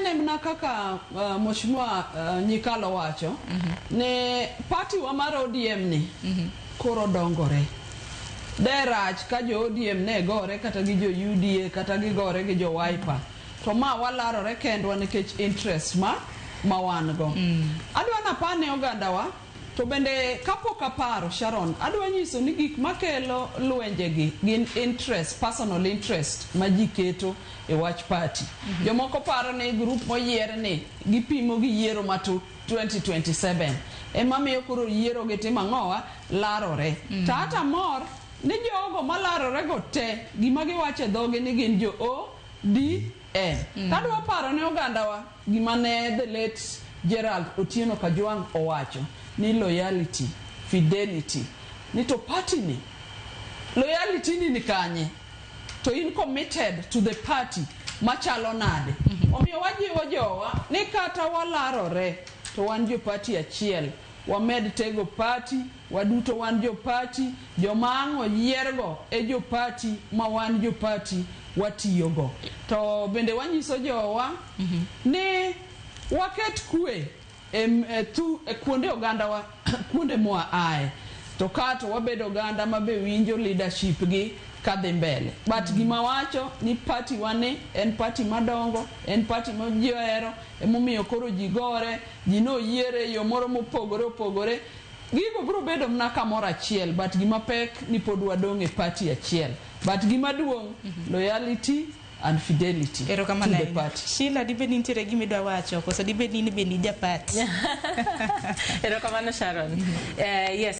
Wanene mana kaka Mheshimiwa Nyikal owacho ni party wa mar ODM ni koro dongore. De rach ka jo ODM ne gore kata gi jo UDA kata gigore gi jo Wiper. To ma walarore kendwa nikech interest ma ma wan go. Adwa napane ogandawa to bende kapok aparo Sharon, adwa nyiso ni gik makelo lwenjegi gin interest, personal interest ma ji keto e wach party. Jomoko paro ni group moyier ni gipimo gi yiero ma 2027 ema miyo koro yiero gi timo ang'owa larore. To ata mor ni jogo malarore go te gima giwacho e dhogi ni gin jo ODM. Tadwa paro ne ogandawa gima ne the late Gerald Otieno Kajwang' owacho ni loyalty, fidelity ni to party ni loyalty ni ni kanye? To in committed to the party machalo nade? Omiyo wajiwo jowa ni kata walarore to wan jo party achiel, wamed tego party, waduto wan jo party, joma ang' oyiergo e jo party ma wan jo party watiyogo. To bende wanyiso jowa ni waket kwe e, thu, e kuonde ogandawa kuonde moa ae to ka to wabedo oganda ma be winjo leadership gi kadhi mbele but gima wacho ni party wa ni en party madongo en party ma ji ohero emomiyo koro ji gore ji noyiere e yo moro mopogore opogore gigo biro bedo mana kamoro achiel but gima pek ni pod wadong' e party achiel but gima duong' loyalty and fidelity to Erokamano the ahinya. party. Sheila, dibed ni nitiere gima idwa wacho koso dibed ni in bende ija party? Erokamano Sharon. Yes.